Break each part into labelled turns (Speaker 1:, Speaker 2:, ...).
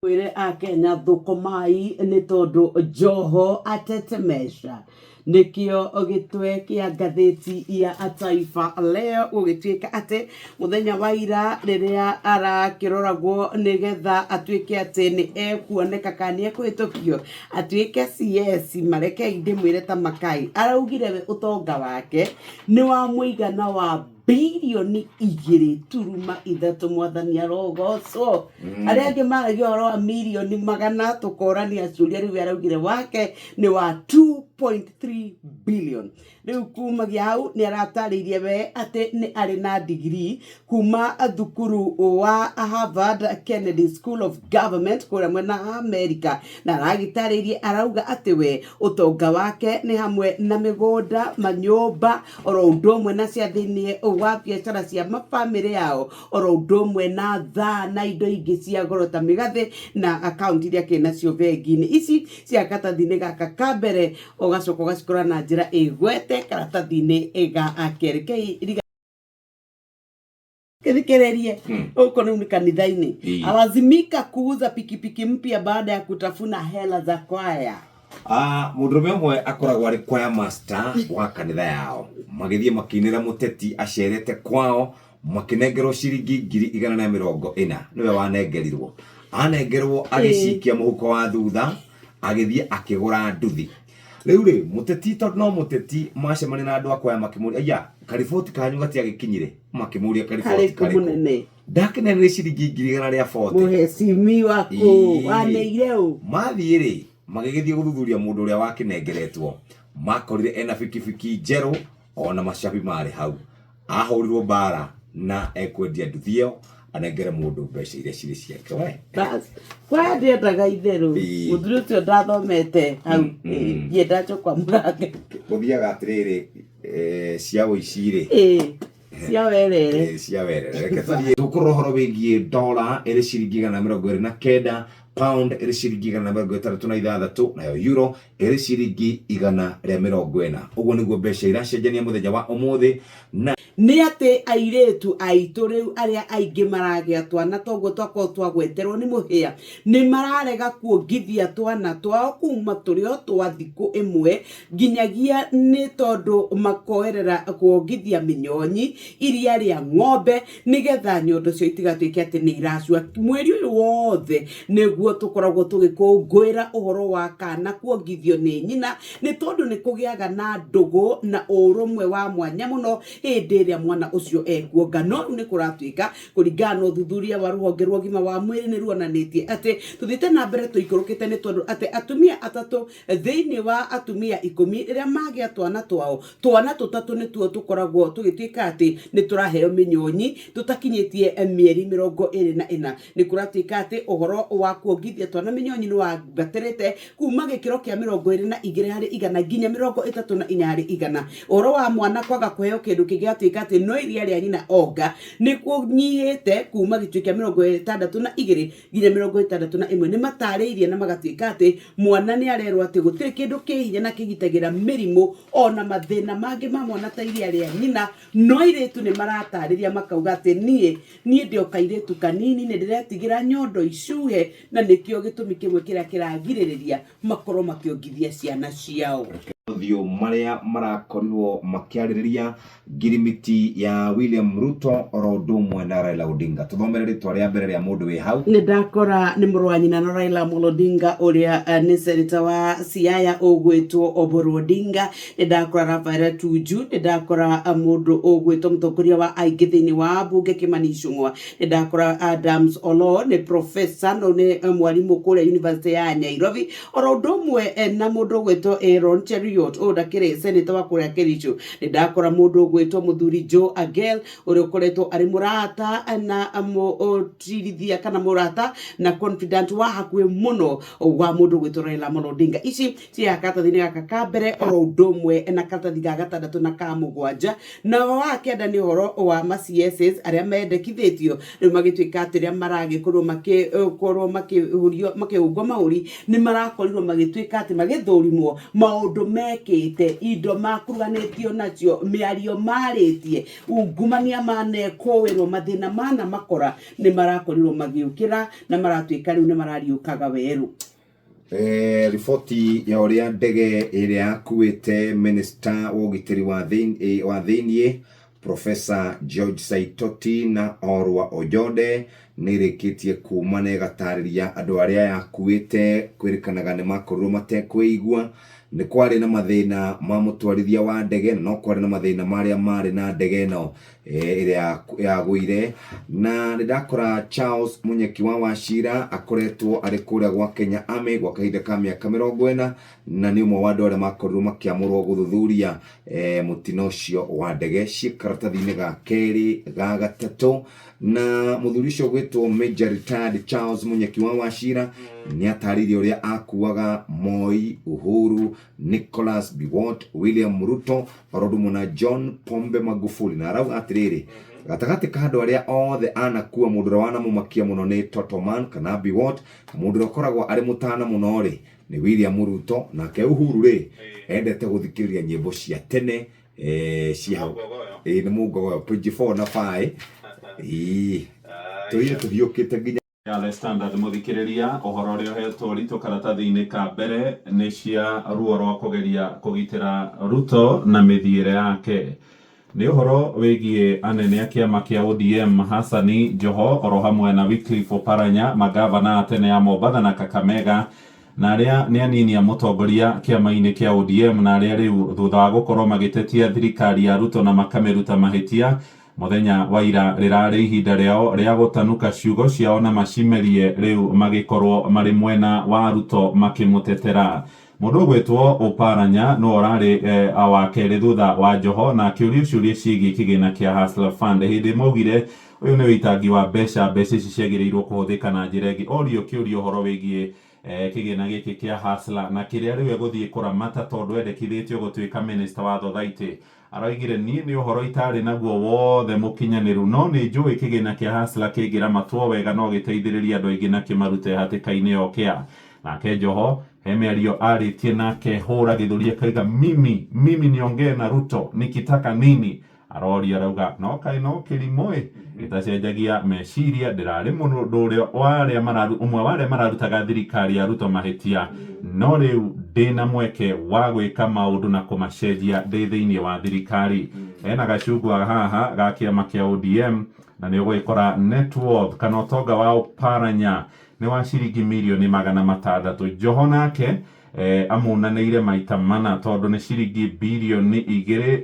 Speaker 1: Mwĩre akenya thũkũmai nĩ tondũ Joho atetemesha nĩkĩo gĩtwe kĩa ngathĩti ya Taifa Leo gũgĩtuĩka atĩ mũthenya wa ira rĩrĩa arakĩroragwo nĩgetha atuĩke atĩ nĩ ekuoneka kana nĩ ekũhĩtũkio atuĩke CS marekei ndĩmwĩre ta Makai araugire we ũtonga wake nĩ wa mũigana wa birioni 2.3 mwathani arogocwo. Arĩa angĩ maragia ũhoro wa mirioni magana tũkorania ciũria, rĩu araugire wake nĩ wa 2.3 billion. Rĩu kumagia hau nĩ aratarĩirie we atĩ nĩ arĩ na ndigiri kuma thukuru wa Harvard Kennedy School of Government kũrĩa mwena wa Amerika, na aragĩtarĩirie arauga atĩ we ũtonga wake nĩ hamwe na mĩgũnda, manyũmba, oro ũndũ ũmwe na cia thĩinĩ wa biacara cia mabamĩrĩ yao, oro ũndũ ũmwe na thaa na indo ingĩ cia goro ta mĩgathĩ na akaunti iria akĩrĩ nacio bengi-inĩ. Ici cia karatathi-inĩ gaka ka mbere ũgacoka ũgacikora na njĩra ĩgwete karatathi-inĩ ga kerĩ. Kei Thikĩrĩrie huko rĩu nĩ kanitha-inĩ. Alazimika kuuza pikipiki mpya baada ya kutafuna hela za kwaya.
Speaker 2: Ah, mũndũrũme ũmwe akoragwo arĩ choir master wa kanitha yao, magĩthiĩ makĩinĩra mũteti acerete kwao, makĩnengerwo ciringi 140,000. Nĩwe wanengerirwo, anengerwo agĩcikia mũhuko wa thutha, agĩthiĩ akĩgũra nduthi. Rĩu rĩ, mũteti tondũ no mũteti, macemania na andũ a kwaya makĩmũria, aya kariboti kanyu gatiagĩkinyire? Makĩmũria kariboti
Speaker 1: karĩkũ?
Speaker 2: Karĩkũ?
Speaker 1: Mũnene.
Speaker 2: Ndakenera ciringi 140,000.
Speaker 1: Mũhecimi waku. Waneire ũ?
Speaker 2: Mathiĩ rĩ, magĩgĩthiĩ gũthuthuria mũndũ ũrĩa wakĩnengeretwo, makorire ena bikibiki njerũ ona macabi marĩ hau. Ahũrirwo mbara na ekwendia nduthi ĩyo anengere mũndũ mbeca iria cirĩ ciake we.
Speaker 1: Bas, kwaya ndiendaga itherũ. Mũthuri ũcio ndathomete hau. Ndienda kwa mũrango.
Speaker 2: Gũthiaga atĩrĩrĩ, cia ũici rĩ,
Speaker 1: Cia werere.
Speaker 2: Cia werere. Reke tũthiĩ tũkũrora ũhoro wĩgiĩ dola ĩrĩ ciringi 129, pound ĩrĩ ciringi 166, nayo euro ĩrĩ ciringi 140. Ũguo nĩguo mbeca iracenjania mũthenya wa ũmũthĩ na
Speaker 1: Nĩ atĩ airĩtu aitũ rĩu arĩa aingĩ maragĩa twana toguo twakorwo twagweterwo nĩ mũhĩa, nĩ mararega kuongithia twana twao kuma tũrĩ o twa thikũ ĩmwe nginyagia nĩ tondũ makoerera kuongithia mĩnyonyi, iria rĩa ng'ombe, nĩgetha nyondo ciao itigatuĩke atĩ nĩ iracua. Mweri ũyũ wothe nĩguo tũkoragwo tũgĩkũngũĩra ũhoro wa kana kuongithio nĩ nyina, nĩ tondũ nĩ kũgĩaga na ndũgũ na ũrũmwe wa mwanya mũno hĩndĩ ĩrĩa mwana ũcio ekuonga. No rĩu nĩ kũratuĩka kũringana na ũthuthuria wa rũhonge rwa ũgima wa mwĩrĩ nĩ ruonanĩtie atĩ tũthiĩte na mbere tũikũrũkĩte, nĩ tondũ atĩ atumia atatũ thĩinĩ wa atumia 10 rĩrĩa magĩa twana twao, twana tũtatũ nĩtuo tũkoragwo tũgĩtuĩka atĩ nĩ tũraheo mĩnyonyi tũtakinyĩtie mĩeri 24. Nĩ kũratuĩka atĩ ũhoro wa kuongithia twana mĩnyonyi nĩ wambatĩrĩte kuma gĩkĩro kĩa 22 harĩ igana nginya 34 harĩ igana. Ũhoro wa mwana kwaga kũheo kĩndũ kĩngĩ gatuĩka atĩ no iria rĩa nyina onga nĩ kũnyihĩte kuma gĩcunjĩ kĩa 62 nginya 61. Nĩ matarĩirie na magatuĩka atĩ mwana nĩ arerwo atĩ gũtirĩ kĩndũ kĩ hinya na kĩgitagĩra mĩrimũ ona mathĩna mangĩ ma mwana ta iria rĩa nyina. No airĩtu nĩ maratarĩria makauga atĩ niĩ ndĩ o kairĩtu kanini, nĩ ndĩretigĩra nyondo icuhe, na nĩkĩo gĩtũmi kĩmwe kĩrĩa kĩragirĩrĩria makorwo makĩongithia ciana ciao.
Speaker 2: Ũthiũ marĩa marakorirwo makĩarĩrĩria ngirimiti ya William Ruto oro ũndũ ũmwe na Raila Odinga. Tũthomere rĩtwa rĩa mbere rĩa mũndũ wĩ hau.
Speaker 1: Nĩ ndakora nĩ mũrũ wa nyina na Raila Amolo Odinga ũrĩa nĩ seneta wa Siaya ũgwĩtwo Oburu Odinga. Nĩ ndakora Raphael Tuju, nĩ ndakora mũndũ ũgwĩtwo mũtongoria wa aingĩ thĩinĩ wa mbunge Kimani Ichung'wa. Nĩ ndakora Adams Oloo, nĩ professor no nĩ mwarimũ kũrĩa University ya Nairobi, oro ũndũ ũmwe na mũndũ ũgwĩtwo Aaron Cheruiyot, ũyũ ndakĩrĩ senator wa kũrĩa Kericho. Nĩ ndakora mũndũ ũgwĩtwo mũthuri Joe Agel ũrĩa ũkoretwo arĩ mũrata na mũtirithia kana mũrata na confidant wa hakuhĩ mũno wa mũndũ ũgwĩtwo Raila Amolo Odinga. Ici cia karatathi-inĩ gaka ka mbere oro ũndũ ũmwe na karatathi ga gatandatũ na ka mũgwanja. Nao wa kenda nĩ ũhoro wa ma CSs arĩa mendekithĩtio rĩu magĩtuĩka atĩ rĩrĩa maragĩkorwo makĩkorwo makĩhurio makĩhungwo mahũri, nĩ marakorirwo magĩtuĩka atĩ magĩthũrimwo maũndũ me mekĩte, indo makuruhanĩtio nacio, mĩario marĩtie, ungumania manekũĩrwo, mathĩna manamakora, nĩ marakorirwo magĩũkĩra na maratuĩka rĩu nĩ marariũkaga werũ.
Speaker 2: Riboti ya ũrĩa ndege ĩrĩa yakuĩte minista wa ũgitĩri wa thĩiniĩ Professor George Saitoti na Orwa Ojode nĩ ĩrĩkĩtie kuma na ĩgatarĩria andũ arĩa yakuĩte kwĩrĩkanaga nĩ makorirwo matekwĩigua. Nĩ kwarĩ na mathĩna ma mũtwarithia wa ndege na no kwarĩ na mathĩna marĩa marĩ na ndege ĩno ĩrĩa yagũire. Na nĩ ndakora Charles Munyeki wa Wachira akoretwo arĩ kũrĩa gwa Kenya Army gwa kahinda ka mĩaka 40 na nĩ ũmwe wa andũ arĩa makorirwo makĩamũrwo gũthuthuria mũtino ũcio wa ndege ciĩ karatathi-inĩ ga kerĩ ga gatatũ. Na mũthuri ũcio gwĩtwo Major Retired Charles Munyeki wa Wachira nĩ atarĩirie ũrĩa akuaga Moi, Uhuru, Nicholas Biwott, William Ruto oro ũndũ ũmwe na John Pombe Magufuli, na arauga atĩrĩrĩ, gatagatĩ ka andũ arĩa othe anakua mũndũ ũrĩa wanamũmakia mũno nĩ Totoman kana Biwott, na mũndũ ũrĩa ũkoragwo arĩ mũtana mũno rĩ nĩ William Ruto, nake Uhuru rĩ endete gũthikĩrĩria nyĩmbo cia tene cia hau. Nĩ mũngogoyo page 4 na 5. Tũire tũhiũkĩte nginya
Speaker 3: ya The Standard. Mũthikĩrĩria, ũhoro ũrĩa ũhetwo ũritũ karatathi-inĩ ka mbere nĩ cia ruo rwa kũgeria kũgitĩra Ruto na mĩthiĩre yake. Nĩ ũhoro wĩgiĩ anene a kĩama kĩa ODM Hassani Joho oro hamwe na Wycliffe Oparanya, magavana a tene a Mombatha na Kakamega, na arĩa nĩ anini a mũtongoria kĩama-inĩ kĩa ODM, na arĩa rĩu thutha wa gũkorwo magĩtetia thirikari ya Ruto na makamĩruta mahĩtia mũthenya wa ira rĩrarĩ ihinda rĩao rĩa gũtanuka ciugo ciao na macimerie, rĩu magĩkorwo marĩ mwena wa Ruto makĩmũtetera. Mũndũ ũgwĩtwo Oparanya nĩwe ũrarĩ wa kerĩ thutha wa Joho na akĩũrio ciũria ciĩgiĩ kĩgĩna kĩa Hustler Fund. Hĩndĩ maugire ũyũ nĩ ũitangi wa mbeca, mbeca ici ciagĩrĩirwo kũhũthĩka na njĩra ĩngĩ. Orio kĩũria ũhoro wĩgiĩ kĩgĩna gĩkĩ kĩa Hustler na kĩrĩa rĩu egũthiĩ kũramata tondũ endekithĩtio gũtuĩka minister wa thothaitĩ, aroigire niĩ nĩ ũhoro itarĩ naguo wothe mũkinyanĩru, no nĩ njũĩ kĩgĩna kĩa Hustler kĩngĩramatwo wega no gĩteithĩrĩrie andũ aingĩ na kĩmarute hatĩka-inĩ ya ũkĩa. Nake Joho he mĩario arĩtie nake hũra gĩthũri akauga mimi niongee na Ruto nikitaka nini? Aroria arauga no kaĩ no kĩrimũ ĩ gĩtacenjagia meciria, ndĩrarĩ mũndũ ũrĩa wa arĩa mararu ũmwe wa arĩa mararutaga thirikari ya Ruto mahĩtia, no rĩu ndĩna mweke wa gwĩka maũndũ na kũmacenjia ndĩ thĩinĩ wa thirikari. Hena gacungwa haha ga kĩama kĩa ODM na nĩ ũgũgĩkora net worth kana ũtonga wa Oparanya nĩ wa ciringi mirioni 600. Joho nake amunanĩire maita mana tondũ nĩ ciringi 2 birioni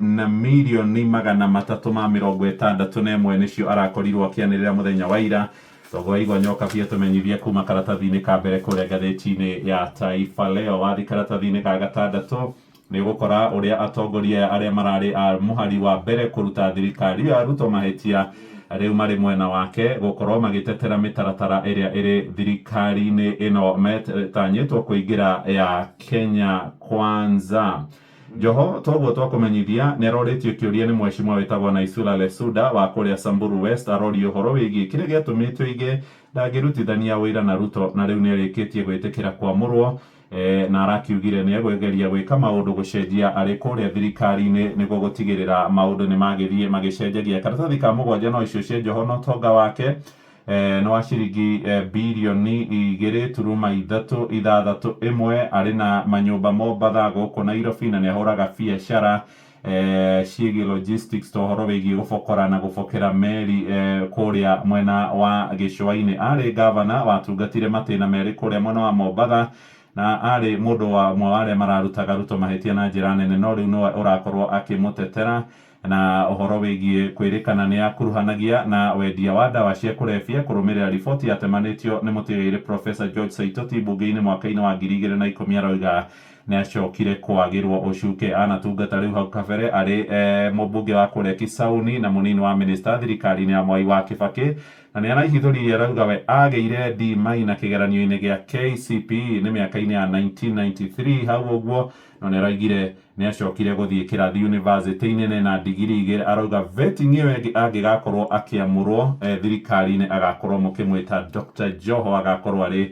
Speaker 3: na mirioni 361 nĩcio arakorirwo akĩanĩrĩra mũthenya wa ira. Togo waigua nyoka bia tũmenyithie kuma karatathi-inĩ ka mbere kũrĩa ngathĩti-inĩ ya Taifa Leo. Wathi karatathi-inĩ ga gatandatũ nĩ ũgũkora ũrĩa atongoria aya arĩa mararĩ a mũhari wa mbere kũruta thirikari ya Ruto mahĩtia rĩu marĩ mwena wake gũkorwo magĩtetera mĩtaratara ĩrĩa ĩrĩ thirikari-inĩ ĩno metanyĩtwo kũingĩra ya Kenya Kwanza. Joho toguo twakũmenyithia nĩ arorĩtio kĩũria nĩ mheshimiwa wĩtagwo Naisula Lesuda wa kũrĩa Samburu West. Arorio ũhoro wĩgiĩ kĩrĩa gĩatũmĩte oige ndangĩrutithania wĩra na Ruto, na rĩu nĩ arĩkĩtie gwĩtĩkĩra kwamũrwo na arakiugire nĩ egũgeria gwĩka maũndũ gũcenjia arĩ kũrĩa thirikari-inĩ nĩguo gũtigĩrĩra maũndũ nĩ magĩthiĩ magĩcenjagia. Karatathi ka mũgwanja no icio cia Joho na ũtonga wake nĩ wa ciringi 3 birioni 2.361. Arĩ na manyũmba Mombatha, gũkũ Nairobi, na nĩ ahũraga biacara ciĩgiĩ logistics ta ũhoro wĩgiĩ gũbokora na gũbokera meri kũrĩa mwena wa gĩcũa-inĩ. Arĩ gavana watungatire matĩna merĩ kũrĩa mwena wa Mombatha na arĩ mũndũ wa ũmwe wa arĩa mararutaga Ruto mahĩtia na njĩra nene, no rĩu nĩwe ũrakorwo akĩmũtetera na ũhoro wĩgiĩ kwĩrĩkana nĩ akuruhanagia na wendia wa ndawa cia kũrebia kũrũmĩrĩra riboti yatemanĩtio nĩ mũtigairĩ Professor George Saitoti mbunge-inĩ mwaka-inĩ wa 2010. Aroiga nĩ acokire kwagĩrwo ũcuke. Anatungata rĩu hau kabere arĩ mũmbunge wa kũrĩa Kisauni na mũnini wa minista thirikari-inĩ ya Mwai wa Kibaki, na nĩ araihithũririe arauga we agĩire D minor kĩgeranio-inĩ gĩa KCPE nĩ mĩaka-inĩ ya 1993 hau ũguo, no nĩ araigire nĩ acokire gũthiĩ kĩrathi university-inĩ na ndigiri igĩrĩ. Arauga vetting ĩyo ĩngĩ angĩgakorwo akĩamũrwo thirikari-inĩ agakorwo mũkĩmwĩta Dr. Joho, agakorwo arĩ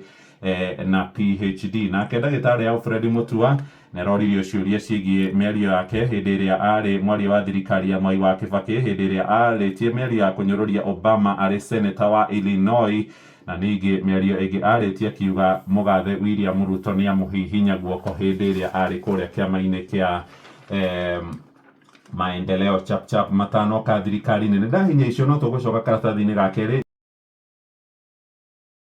Speaker 3: na PhD. Nake ndagĩtarĩ Alfred Mutua nĩ aroririo ciũria ciĩgiĩ mĩario yake hĩndĩ ĩrĩa arĩ mwaria wa thirikari ya Mwai wa Kibaki, hĩndĩ ĩrĩa arĩtie mĩario ya kũnyũrũria Obama arĩ seneta wa Illinois, na ningĩ mĩario ĩngĩ arĩtie akiuga mũgathe William Ruto nĩ amũhihinya guoko hĩndĩ ĩrĩa arĩ kũrĩa kĩama-inĩ kĩa Maendeleo Chapchap matanoka thirikari-inĩ. Nĩ ndahinya icio, no tũgũcoka karatathi-inĩ ga kerĩ.